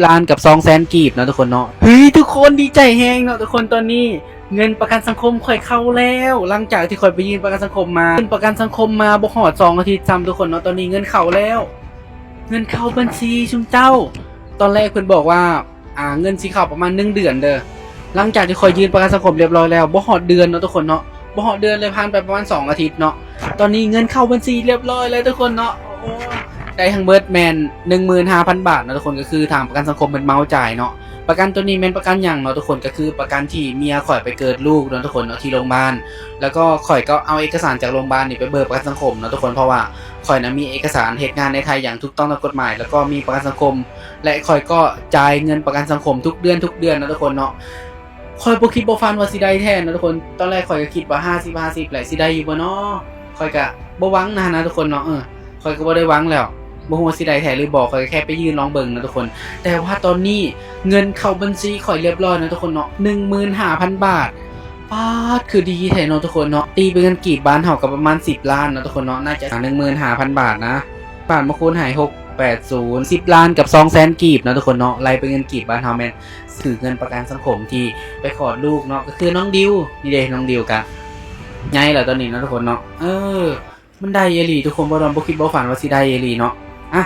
ລ້ານກັບສອງແສນກີບເນາະທຸກຄົນເນາະ. ເຮີ້ຍ ທຸກຄົນ ດີໃຈແຮງເນາະທຸກຄົນ, ຕອນນີ້ເງິນປະກັນສັງຄົມຂ້ອຍເຂົ້າແລ້ວ. ຫຼັງຈາກທີ່ຂ້ອຍໄປຍື່ນປະກັນສັງຄົມມາ ເງິນປະກັນສັງຄົມມາບໍ່ຮອດສອງອາທິດຊ້ຳທຸກຄົນເນາະ, ຕອນນີ້ເງິນເຂົ້າແລ້ວ. ເງິນເຂົ້າບັນຊີຊຸມເຈົ້າ. ຕອນແລກເພິ່ນບອກວ່າ ອ່າ ເງິນຊິເຂົ້າປະມານໜຶ່ງເດືອນເດີ. ຫຼັງຈາກທີ່ຂ້ອຍຍື່ນປະກັນສັງຄົມຮຽບຮ້ອຍແລ້ວ ບໍ່ຮອດເດືອນເນາະທຸກຄົນເນາະ, ບໍ່ຮອດເດືອນເລີຍ, ຜ່ານໄປປະມານສອງອາທິດເນາະ. ຕອນນີ້ເງິນເຂົ້າບັນຊີຮຽບຮ້ອຍແລ້ວທຸກຄົນເນາະ. ໂອ້ ໄດ້ທັງເບິດແມ່ນໜຶ່ງໝື່ນຫ້າພັນບາດເນາະທຸກຄົນ, ກໍຄືທາງປະກັນສັງຄົມເພິ່ນເໝົາຈ່າຍເນາະ. ປະກັນໂຕນີ້ແມ່ນປະກັນຫຍັງເນາະທຸກຄົນ? ກໍຄືປະກັນທີ່ເມຍຂ້ອຍໄປເກີດລູກເນາະທຸກຄົນເນາະ ທີ່ໂຮງບານ, ແລ້ວກໍຂ້ອຍກໍເອົາເອກະສານຈາກໂຮງບານນີ້ໄປເບີກປະກັນສັງຄົມເນາະທຸກຄົນ, ເພາະວ່າຂ້ອຍນະມີເອກະສານເຮັດງານໃນໄທຢ່າງຖືກຕ້ອງຕາມກົດໝາຍ ແລ້ວກໍມີປະກັນສັງຄົມ ແລະ ຂ້ອຍກໍຈ່າຍເງິນປະກັນສັງຄົມທຸກເດືອນ ທຸກເດືອນເນາະທຸກຄົນເນາະ. ຂ້ອຍບໍ່ຄິດບໍ່ຝັນວ່າຊິໄດ້ແທ້ເນາະທຸກຄົນ. ຕອນແລກຂ້ອຍກໍຄິດວ່າຫ້າສິບຫ້າສິບແຫຼະ ຊິໄດ້ຢູ່ບໍ່ນໍ? ຂ້ອຍກໍບໍ່ຫວັງນະນະທຸກຄົນເນາະ. ເອີ ຂ້ອຍກໍບໍ່ໄດ້ຫວັງແລ້ວ, ບໍ່ຮູ້ວ່າຊິໄດ້ແທ້ຫຼືບໍ່, ຂ້ອຍກໍແຄ່ໄປຍື່ນລອງເບິ່ງເນາະທຸກຄົນ. ແຕ່ວ່າຕອນນີ້ເງິນເຂົ້າບັນຊີຂ້ອຍຮຽບຮ້ອຍເນາະທຸກຄົນເນາະ, ໜຶ່ງໝື່ນຫ້າພັນບາດ. ປາດ ຄືດີແທ້ເນາະທຸກຄົນເນາະ. ຕີເປັນເງິນກີບບ້ານເຮົາກໍປະມານສິບລ້ານເນາະທຸກຄົນເນາະ, ໜ້າຈະໜຶ່ງໝື່ນຫ້າພັນບາດນະ. ບາດມາຄູນໃຫ້ ຫົກແປດສູນ ສິບລ້ານກັບສອງແສນກີບເນາະທຸກຄົນເນາະ. ໄລ່ເປັນເງິນກີບບ້ານເຮົາແມ່ນ ຖືເງິນປະກັນສັງຄົມທີ່ໄປຄອດລູກເນາະ, ກໍຄືນ້ອງດິວນີ້ເດ້. ນ້ອງດິວກະໃຫຍ່ແລ້ວຕອນນີ້ເນາະທຸກຄົນເນາະ. ເອີ ມັນໄດ້ອີ່ຫຼີທຸກຄົນ, ບໍ່ ບໍ່ຄິດບໍ່ຝັນວ່າຊິໄດ້ອີ່ຫຼີເນາະ. ອ່ະ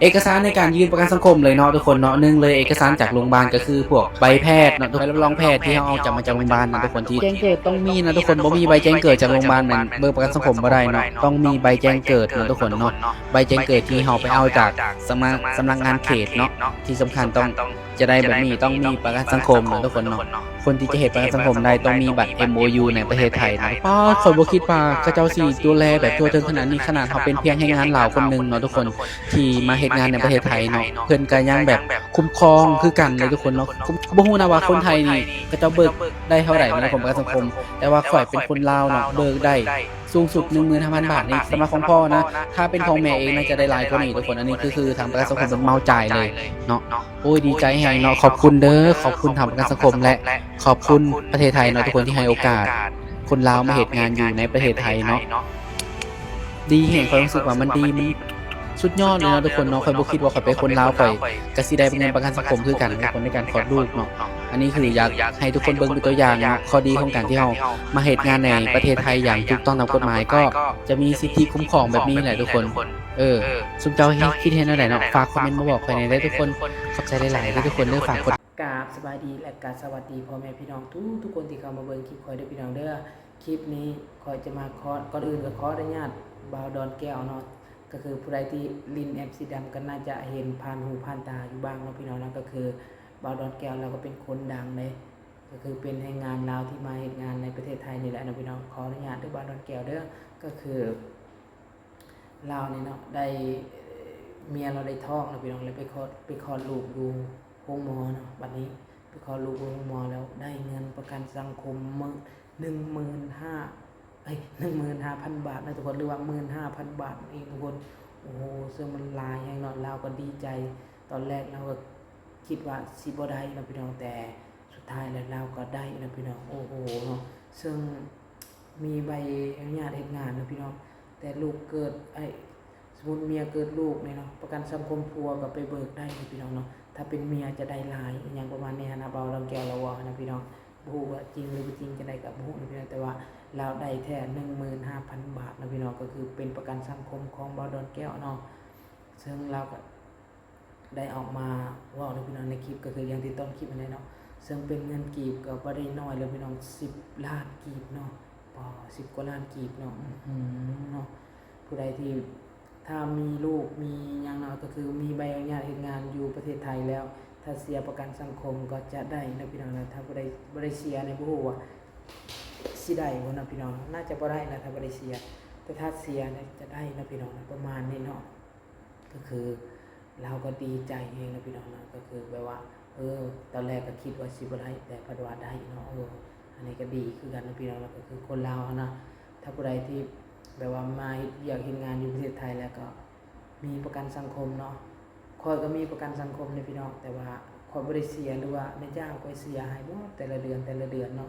ເອກະສານໃນການຍື່ນປະກັນສັງຄົມເລີຍເນາະທຸກຄົນເນາະ. ໜຶ່ງເລີຍ ເອກະສານຈາກໂຮງບານ ກໍຄືພວກໃບແພດເນາະ, ໃບຮັບຮອງແພດທີ່ເຮົາເອົາຈາກມາຈາກໂຮງບານນະທຸກຄົນ, ທີ່ແຈ້ງເກີດຕ້ອງມີນະທຸກຄົນ. ບໍ່ມີໃບແຈ້ງເກີດຈາກໂຮງບານ ມັນເບີກປະກັນສັງຄົມບໍ່ໄດ້ເນາະ, ຕ້ອງມີໃບແຈ້ງເກີດເນາະທຸກຄົນເນາະ. ໃບແຈ້ງເກີດທີ່ເຮົາໄປເອົາຈາກສຳນັກ ສຳນັກງານເຂດເນາະ. ທີ່ສຳຄັນຕ້ອງ ຈະໄດ້ແບບນີ້ ຕ້ອງມີປະກັນສັງຄົມເນາະທຸກຄົນເນາະ. ຄົນທີ່ຈະເຮັດປະກັນສັງຄົມໄດ້ຕ້ອງມີບັດ ເອັມໂອຢູ ໃນປະເທດໄທເນາະ. ປາດ ຂ້ອຍບໍ່ຄິດວ່າເຂົາເຈົ້າຊິດູແລແບບທົ່ວເຖິງຂະໜາດນີ້, ຂະໜາດເຮົາເປັນພຽງແຮງງານລາວຄົນໜຶ່ງເນາະທຸກຄົນ ທີ່ມາເຮັດງານໃນປະເທດໄທເນາະ, ເພິ່ນກໍຍັງແບບຄຸ້ມຄອງຄືກັນເລີຍທຸກຄົນເນາະ. ບໍ່ຮູ້ນະວ່າຄົນໄທນີ້ເຂົາເຈົ້າເບີກໄດ້ເທົ່າໃດເນາະ ປະກັນສັງຄົມ, ແຕ່ວ່າຂ້ອຍເປັນຄົນລາວເນາະ ເບີກໄດ້ ສູງສຸດໜຶ່ງໝື່ນຫ້າພັນບາດນີ້ ສຳລັບຂອງພໍ່ນະ. ຖ້າເປັນຂອງແມ່ເອງໜ້າຈະໄດ້ຫຼາຍກວ່ານີ້ທຸກຄົນ. ອັນນີ້ຄື ຄືທາງປະກັນສັງຄົມເພິ່ນເໝົາຈ່າຍເລີຍເນາະ. ໂອ້ຍ ດີໃຈແຮງເນາະ, ຂອບຄຸນເດີ, ຂອບຄຸນທາງປະກັນສັງຄົມ ແລະ ຂອບຄຸນປະເທດໄທເນາະທຸກຄົນ ທີ່ໃຫ້ໂອກາດຄົນລາວມາເຮັດງານຢູ່ໃນປະເທດໄທເນາະ. ດີແຮງ, ຂ້ອຍຮູ້ສຶກວ່າມັນດີ ມັນສຸດຍອດເລີຍເນາະທຸກຄົນເນາະ. ຂ້ອຍບໍ່ຄິດວ່າຂ້ອຍເປັນຄົນລາວ ຂ້ອຍກໍຊິໄດ້ເງິນປະກັນສັງຄົມຄືກັນທຸກຄົນ ໃນການຄອດລູກເນາະ. ອັນນີ້ຄືຢາກໃຫ້ທຸກຄົນເບິ່ງເປັນຕົວຢ່າງເນາະ, ຂໍ້ດີຂອງການທີ່ເຮົາມາເຮັດງານໃນປະເທດໄທຢ່າງຖືກຕ້ອງຕາມກົດໝາຍ ກໍຈະມີສິດທິຄຸ້ມຄອງແບບນີ້ແຫຼະທຸກຄົນ. ເອີ ຊຸມເຈົ້າຄິດເຫັນແນວໃດເນາະ? ຝາກຄອມເມັນມາບອກຂ້ອຍແດ່ເດີທຸກຄົນ. ຂອບໃຈຫຼາຍໆເດີທຸກຄົນເດີ, ຝາກກົດ ກາບສະບາຍດີ ແລະ ກະສະຫວັດດີພໍ່ແມ່ພີ່ນ້ອງທຸກໆຄົນທີ່ເຂົ້າມາເບິ່ງຄລິບຂ້ອຍເດີພີ່ນ້ອງເດີ. ຄລິບນີ້ຂ້ອຍຈະມາຂໍ ກ່ອນອື່ນກໍຂໍອະນຸຍາດບ່າວດອນແກ້ວເນາະ, ກໍຄືຜູ້ໃດທີ່ຫຼິ້ນແອັບສີດຳກໍໜ້າຈະເຫັນຜ່ານຫູຜ່ານຕາຢູ່ບ້າງເນາະພີ່ນ້ອງເນາະ. ກໍຄືບ່າວດອນແກ້ວລາວກໍເປັນຄົນດັງເດ້, ກໍຄືເປັນແຮງງານລາວທີ່ມາເຮັດງານໃນປະເທດໄທນີ້ແຫຼະເນາະພີ່ນ້ອງ. ຂໍອະນຸຍາດເດີບ່າວດອນແກ້ວເດີ. ກໍຄື ລາວນີ້ເນາະ ໄດ້ ເມຍລາວໄດ້ທ້ອງເນາະພີ່ນ້ອງ, ແລ້ວໄປຄອດ ໄປຄອດລູກຢູ່ໂຮງໝໍເນາະ. ບັດນີ້ໄປຄອດລູກຢູ່ໂຮງໝໍແລ້ວ ໄດ້ເງິນປະກັນສັງຄົມມື້ ໜຶ່ງໝື່ນຫ້າ ເອີຍ ໜຶ່ງໝື່ນຫ້າພັນບາດເນາະທຸກຄົນ ຫຼືວ່າ ໝື່ນຫ້າພັນບາດນັ້ນເອງທຸກຄົນ. ໂອ້ໂຫ ເຊິ່ງມັນຫຼາຍແຮງເນາະ, ລາວກໍດີໃຈ. ຕອນແລກລາວກໍຄິດວ່າຊິບໍ່ໄດ້ເນາະພີ່ນ້ອງ, ແຕ່ສຸດທ້າຍແລ້ວລາວກໍໄດ້ເນາະພີ່ນ້ອງ. ໂອ້ໂຫເນາະ ເຊິ່ງ ມີໃບອະນຸຍາດເຮັດງານເນາະພີ່ນ້ອງ, ແຕ່ລູກເກີດ ເອີຍ ສົມມຸດເມຍເກີດລູກນີ້ເນາະ ປະກັນສັງຄົມຜົວກໍໄປເບີກໄດ້ເນາະພີ່ນ້ອງເນາະ. ຖ້າເປັນເມຍຈະໄດ້ຫຼາຍ ອີ່ຫຍັງປະມານນີ້ຫັ້ນນະ, ບ່າວດອນແກ້ວລາວເວົ້າຫັ້ນນະພີ່ນ້ອງ. ບໍ່ຮູ້ວ່າຈິງຫຼືບໍ່ຈິງຈັ່ງໃດກໍບໍ່ຮູ້ເນາະພີ່ນ້ອງ, ແຕ່ວ່າລາວໄດ້ແທ້ໜຶ່ງໝື່ນຫ້າພັນບາດເນາະພີ່ນ້ອງ, ກໍຄືເປັນປະກັນສັງຄົມຂອງບ່າວດອນແກ້ວເນາະ. ເຊິ່ງລາວກໍ ໄດ້ອອກມາເວົ້າເນາະພີ່ນ້ອງ ໃນຄລິບ ກໍຄືຢ່າງທີ່ຕົ້ນຄລິບຫັ້ນແຫຼະເນາະ. ເຊິ່ງເປັນເງິນກີບກໍບໍ່ໄດ້ໜ້ອຍເລີຍພີ່ນ້ອງ ສິບລ້ານກີບເນາະ, ປາ ສິບກວ່າລ້ານກີບເນາະ. ອືມ ເນາະ ຜູ້ໃດທີ່ ຖ້າມີລູກມີຫຍັງເນາະ ກໍຄືມີໃບອະນຸຍາດເຮັດງານຢູ່ປະເທດໄທແລ້ວ ຖ້າເສຍປະກັນສັງຄົມກໍຈະໄດ້ເນາະພີ່ນ້ອງເນາະ. ຖ້າບໍ່ໄດ້ ບໍ່ໄດ້ເສຍນີ້ ບໍ່ຮູ້ວ່າຊິໄດ້ບໍ່ເນາະພີ່ນ້ອງເນາະ, ໜ້າຈະບໍ່ໄດ້ລະ ຖ້າບໍ່ໄດ້ເສຍ. ແຕ່ຖ້າເສຍນີ້ຈະໄດ້ເນາະພີ່ນ້ອງເນາະ ປະມານນີ້ເນາະ. ກໍຄືລາວກໍດີໃຈແຮງເນາະພີ່ນ້ອງເນາະ, ກໍຄືແບບວ່າ ເອີ ຕອນແລກກໍຄິດວ່າຊິບໍ່ໄດ້ ແຕ່ພັດວ່າໄດ້ເນາະ. ເອີ ອັນນີ້ກໍດີຄືກັນເນາະພີ່ນ້ອງເນາະ, ກໍຄືຄົນລາວເຮົານະ ຖ້າຜູ້ໃດທີ່ແບບວ່າມາເຮັດວຽກເຮັດງານຢູ່ປະເທດໄທແລ້ວກໍມີປະກັນສັງຄົມເນາະ. ຂ້ອຍກໍມີປະກັນສັງຄົມເດ້ພີ່ນ້ອງ, ແຕ່ວ່າຂ້ອຍບໍ່ໄດ້ເສຍ ຫຼືວ່ານາຍຈ້າງຂ້ອຍເສຍໃຫ້ບໍ່ ແຕ່ລະເດືອນ ແຕ່ລະເດືອນເນາະ,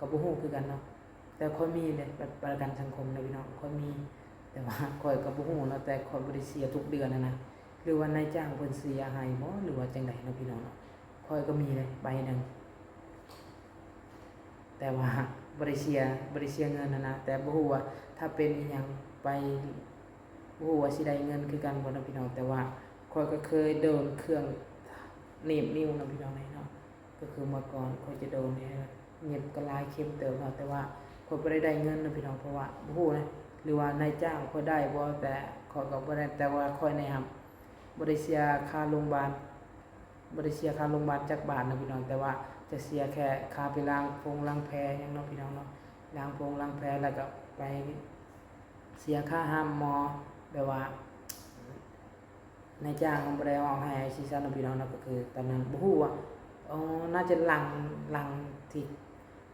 ກໍບໍ່ຮູ້ຄືກັນເນາະ. ແຕ່ຂ້ອຍມີເດ້ ປະ ປະກັນສັງຄົມນະພີ່ນ້ອງ ຂ້ອຍມີ, ແຕ່ວ່າຂ້ອຍກໍບໍ່ຮູ້ເນາະ ແຕ່ຂ້ອຍບໍ່ໄດ້ເສຍທຸກເດືອນຫັ້ນນະ. ຫຼືວ່ານາຍຈ້າງເພິ່ນເສຍໃຫ້ບໍ່ ຫຼືວ່າຈັ່ງໃດເນາະພີ່ນ້ອງເນາະ. ຂ້ອຍກໍມີເດ້ໃບໜຶ່ງ ແຕ່ວ່າບໍ່ໄດ້ເສຍ ບໍ່ໄດ້ເສຍເງິນຫັ້ນນະ ແຕ່ບໍ່ຮູ້ວ່າຖ້າເປັນອີ່ຫຍັງໄປ ບໍ່ຮູ້ວ່າຊິໄດ້ເງິນຄືກັນບໍ່ເນາະພີ່ນ້ອງ. ແຕ່ວ່າຂ້ອຍກໍເຄີຍໂດນເຄື່ອງໜີບນິ້ວເນາະພີ່ນ້ອງເນາະ. ກໍຄືເມື່ອກ່ອນຂ້ອຍຈະໂດນເຫຍັບກໍຫຼາຍເຂັມເຕີບເນາະ ແຕ່ວ່າຂ້ອຍບໍ່ໄດ້ໄດ້ເງິນນະພີ່ນ້ອງ ເພາະວ່າບໍ່ຮູ້ນະ ຫຼືວ່ານາຍຈ້າງຂ້ອຍໄດ້ບໍ່ ແຕ່ຂ້ອຍກໍບໍ່ໄດ້ ແຕ່ວ່າຂ້ອຍນີ້ຫາບໍ່ໄດ້ເສຍຄ່າໂຮງບານ ບໍ່ໄດ້ເສຍຄ່າໂຮງບານຈັກບາດນະພີ່ນ້ອງ ແຕ່ວ່າຈະເສຍແຄ່ຄ່າໄປລ້າງຟົງລ້າງແຜຫຍັງເນາະພີ່ນ້ອງເນາະ ລ້າງຟົງລ້າງແຜ ແລ້ວກໍໄປເສຍຄ່າຫ້າມໝໍ ແບບວ່າ ນາຍຈ້າງເຮົາບໍ່ໄດ້ເອົາໃຫ້ຊີ້ຊັ້ນເນາະພີ່ນ້ອງເນາະ. ກໍຄືຕອນນັ້ນບໍ່ຮູ້ວ່າ ເອີ ໜ້າຈະຫຼັງ ຫຼັງທີ່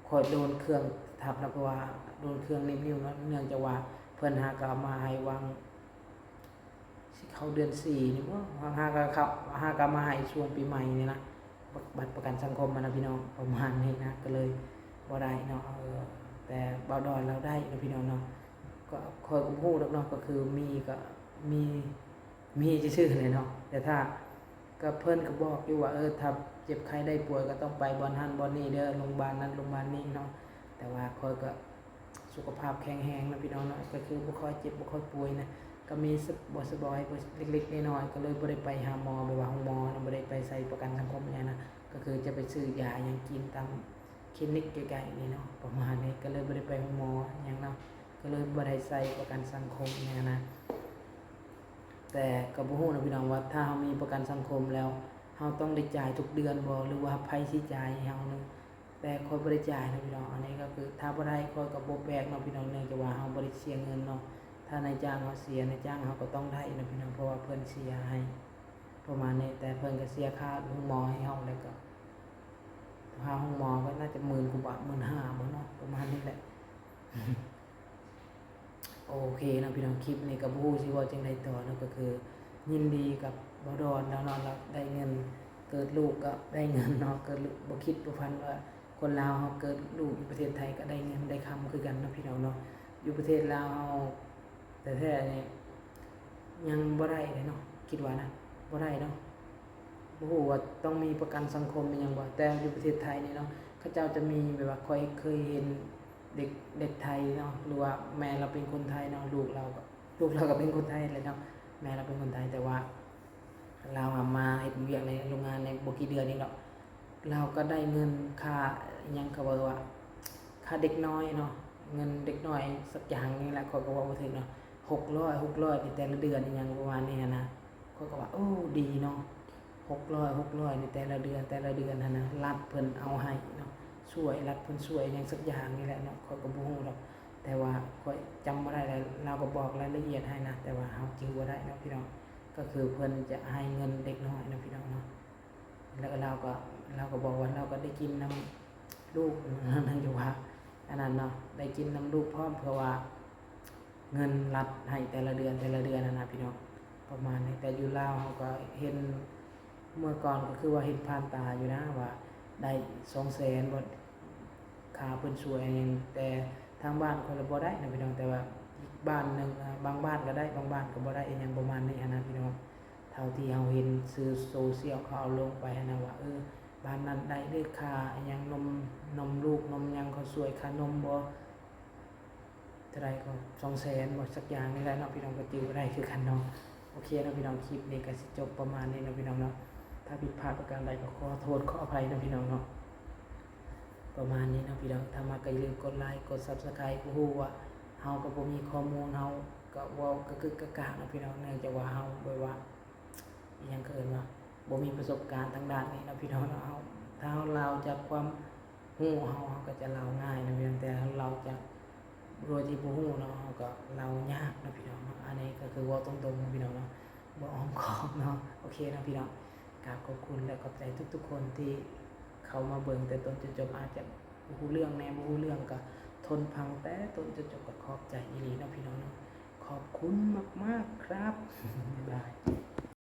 ຂ້ອຍໂດນເຄື່ອງທັບນະ ເພາະວ່າໂດນເຄື່ອງໜີບນິ້ວເນາະ ເນື່ອງຈາກວ່າເພິ່ນຫາກໍເອົາມາໃຫ້ຫວ່າງຊິເຂົ້າເດືອນສີ່ນີ້ບໍ່ ຫາກໍເຂົ້າ ຫາກໍເອົາມາໃຫ້ຊ່ວງປີໃໝ່ນີ້ນະ ບັດປະກັນສັງຄົມຫັ້ນນະພີ່ນ້ອງ ປະມານນີ້ນະ ກໍເລີຍບໍ່ໄດ້ເນາະ. ເອີ ແຕ່ບ່າວດອນລາວໄດ້ເນາະພີ່ນ້ອງເນາະ ກໍຂ້ອຍກໍບໍ່ຮູ້ດອກເນາະ ກໍຄືມີກໍມີ ມີຊື່ໆແຫຼະເນາະ ແຕ່ຖ້າ ກໍເພິ່ນກໍບອກຢູ່ວ່າ ເອີ ຖ້າເຈັບໄຂ້ໄດ້ປ່ວຍກໍຕ້ອງໄປບ່ອນຫັ້ນບ່ອນນີ້ເດີ ໂຮງບານນັ້ນໂຮງບານນີ້ເນາະ. ແຕ່ວ່າຂ້ອຍກໍສຸຂະພາບແຂງແຮງເນາະພີ່ນ້ອງເນາະ ກໍຄືບໍ່ຄ່ອຍເຈັບບໍ່ຄ່ອຍປ່ວຍນະ ກໍມີສະ ບໍ່ສະບາຍເລັກໆນ້ອຍໆ ກໍເລີຍບໍ່ໄດ້ໄປຫາໝໍ ແບບວ່າໂຮງໝໍນະ ບໍ່ໄດ້ໄປໃສ່ປະກັນສັງຄົມຫຍັງນະ ກໍຄືຈະໄປຊື້ຢາຫຍັງກິນຕາມ ຄລີນິກໃກ້ໆນີ້ເນາະ ປະມານນີ້ ກໍເລີຍບໍ່ໄດ້ໄປໂຮງໝໍຫຍັງເນາະ ກໍເລີຍບໍ່ໄດ້ໃສ່ປະກັນສັງຄົມຫຍັງນະ. ແຕ່ກໍບໍ່ຮູ້ນະພີ່ນ້ອງວ່າ ຖ້າເຮົາມີປະກັນສັງຄົມແລ້ວ ເຮົາຕ້ອງໄດ້ຈ່າຍທຸກເດືອນບໍ່ ຫຼືວ່າໃຜຊິຈ່າຍໃຫ້ເຮົາເນາະ. ແຕ່ຂ້ອຍບໍ່ໄດ້ຈ່າຍນະພີ່ນ້ອງ ອັນນີ້ກໍຄືຖ້າບໍ່ໄດ້ຂ້ອຍກໍບໍ່ແປກເນາະພີ່ນ້ອງ ເນື່ອງຈາກວ່າເຮົາບໍ່ໄດ້ເສຍເງິນເນາະ. ຖ້ານາຍຈ້າງເຮົາເສຍ ນາຍຈ້າງເຮົາກໍຕ້ອງໄດ້ນະພີ່ນ້ອງ ເພາະວ່າເພິ່ນເສຍໃຫ້ ປະມານນີ້ ແຕ່ເພິ່ນກໍເສຍຄ່າໂຮງໝໍໃຫ້ເຮົາ ແລ້ວກໍ ຄ່າໂຮງໝໍກໍໜ້າຈະໝື່ນກວ່າບາດ ໝື່ນຫ້າບໍ່ເນາະ ປະມານນີ້ແຫຼະ. ໂອເຄເນາະພີ່ນ້ອງ ຄລິບນີ້ກໍບໍ່ຮູ້ຊິເວົ້າຈັ່ງໃດຕໍ່ເນາະ ກໍຄືຍິນດີກັບບ່າວດອນລາວເນາະ ລາວໄດ້ເງິນ ເກີດລູກກໍໄດ້ເງິນເນາະ ເກີດລູກ ບໍ່ຄິດບໍ່ຝັນວ່າຄົນລາວເຮົາເກີດລູກຢູ່ປະເທດໄທກໍໄດ້ເງິນໄດ້ຄຳຄືກັນເນາະພີ່ນ້ອງເນາະ. ຢູ່ປະເທດລາວເຮົາ ແທ້ໆນີ້ຍັງບໍ່ໄດ້ເດ້ເນາະ ຄິດວ່ານະ ບໍ່ໄດ້ເນາະ ບໍ່ຮູ້ວ່າຕ້ອງມີປະກັນສັງຄົມອີ່ຫຍັງບໍ່ ແຕ່ຢູ່ປະເທດໄທນີ້ເນາະ ເຂົາເຈົ້າຈະມີແບບວ່າ ຂ້ອຍເຄີຍເຫັນເດັກ ເດັກໄທເນາະ ຫຼືວ່າແມ່ລາວເປັນຄົນໄທເນາະ ລູກລາວກໍ ລູກລາວກໍເປັນຄົນໄທແຫຼະເນາະ ແມ່ລາວເປັນຄົນໄທ ແຕ່ວ່າ ລາວຫາມາເຮັດວຽກໃນໂຮງງານໄດ້ບໍ່ກີ່ເດືອນນີ້ດອກ ລາວກໍໄດ້ເງິນຄ່າ ອີ່ຫຍັງ ເຂົາເອີ້ນວ່າຄ່າເດັກນ້ອຍເນາະ ເງິນເດັກນ້ອຍສັກຢ່າງນີ້ແຫຼະ ຂ້ອຍກໍເວົ້າບໍ່ຖືກເນາະ ຫົກຮ້ອຍ ຫົກຮ້ອຍໃນແຕ່ລະເດືອນ ອີ່ຫຍັງປະມານນີ້ຫັ້ນນະ. ຂ້ອຍກໍວ່າ ໂອ້ ດີເນາະ ຫົກຮ້ອຍ ຫົກຮ້ອຍໃນແຕ່ລະເດືອນ ແຕ່ລະເດືອນຫັ້ນນະ ລັດເພິ່ນເອົາໃຫ້ເນາະ ຊ່ວຍ ລັດເພິ່ນຊ່ວຍຫຍັງສັກຢ່າງນີ້ແຫຼະເນາະ ຂ້ອຍກໍບໍ່ຮູ້ດອກ ແຕ່ວ່າຂ້ອຍຈຳບໍ່ໄດ້ແລ້ວ ລາວກໍບອກລາຍລະອຽດໃຫ້ນະ ແຕ່ວ່າເຮົາຈື່ບໍ່ໄດ້ເນາະພີ່ນ້ອງ. ກໍຄືເພິ່ນຈະໃຫ້ເງິນເດັກນ້ອຍເນາະພີ່ນ້ອງເນາະ ແລ້ວລາວກໍ ລາວກໍບອກວ່າລາວກໍໄດ້ກິນນຳລູກ ນັ້ນຢູ່ວ່າ ອັນນັ້ນເນາະ ໄດ້ກິນນຳລູກພ້ອມ ເພາະວ່າເງິນລັດໃຫ້ແຕ່ລະເດືອນ ແຕ່ລະເດືອນຫັ້ນນະພີ່ນ້ອງ ປະມານນີ້. ແຕ່ຢູ່ລາວເຮົາກໍເຫັນ ເມື່ອກ່ອນກໍຄືວ່າເຫັນຜ່ານຕາຢູ່ນະວ່າໄດ້ສອງແສນບໍ່ ຄ່າເພິ່ນຊ່ວຍຫຍັງ ແຕ່ທາງບ້ານຂ້ອຍລະບໍ່ໄດ້ນະພີ່ນ້ອງ ແຕ່ວ່າອີກບ້ານໜຶ່ງ ອາ ບາງບ້ານກໍໄດ້ ບາງບ້ານກໍບໍ່ໄດ້ ອີ່ຫຍັງປະມານນີ້ຫັ້ນນະພີ່ນ້ອງ. ເທົ່າທີ່ເຮົາເຫັນສື່ໂຊຊຽວເຂົາເອົາລົງໄປຫັ້ນນະວ່າ ເອີ ບ້ານນັ້ນໄດ້ເລີຍຄ່າອີ່ຫຍັງ ນົມ ນົມລູກນົມຫຍັງ ເຂົາຊ່ວຍຄ່ານົມບໍ່ ເທົ່າໃດກໍສອງແສນບໍ່ ສັກຢ່າງນີ້ແຫຼະເນາະ ພີ່ນ້ອງກໍຈື່ບໍ່ໄດ້ຄືກັນເນາະ. ໂອເຄເນາະພີ່ນ້ອງ ຄລິບນີ້ກໍຊິຈົບປະມານນີ້ເນາະພີ່ນ້ອງເນາະ. ຖ້າຜິດພາດປະການໃດກໍຂໍໂທດຂໍອະໄພເນາະພີ່ນ້ອງເນາະ ປະມານນີ້ເນາະພີ່ນ້ອງ. ຖ້າມັກກໍຢ່າລືມກົດໄລ ກົດ Subscribe ບໍ່ຮູ້ວ່າເຮົາກໍບໍ່ມີຂໍ້ມູນ ເຮົາກໍເວົ້າກະກຶກກະກາກເນາະພີ່ນ້ອງ ເນື່ອງຈາກວ່າເຮົາແບບວ່າ ອີ່ຫຍັງເຂົາເອີ້ນວ່າ ບໍ່ມີປະສົບການທາງດ້ານນີ້ເນາະພີ່ນ້ອງເນາະ. ເຮົາ ຖ້າເຮົາເລົ່າຈາກຄວາມຮູ້ເຮົາ ເຮົາກໍຈະເລົ່າງ່າຍເນາະພີ່ນ້ອງ ແຕ່ເຮົາເລົ່າຈາກໂດຍທີ່ບໍ່ຮູ້ເນາະ ເຮົາກໍເລົ່າຍາກເນາະພີ່ນ້ອງເນາະ. ອັນນີ້ກໍຄືເວົ້າຕົງໆເນາະພີ່ນ້ອງເນາະ ບໍ່ອ້ອມຄ້ອມເນາະ. ໂອເຄເນາະພີ່ນ້ອງ ກາບຂອບຄຸນ ແລະ ຂອບໃຈທຸກໆຄົນທີ່ເຂົ້າມາເບິ່ງແຕ່ຕົ້ນຈົນຈົບ ອາດຈະບໍ່ຮູ້ເລື່ອງແດ່ ບໍ່ຮູ້ເລື່ອງກໍທົນຟັງແຕ່ຕົ້ນຈົນຈົບ ກໍຂອບໃຈອີ່ຫຼີເນາະພີ່ນ້ອງເນາະ. ຂອບຄຸນມາກໆ ຄັບ ບາຍບາຍ.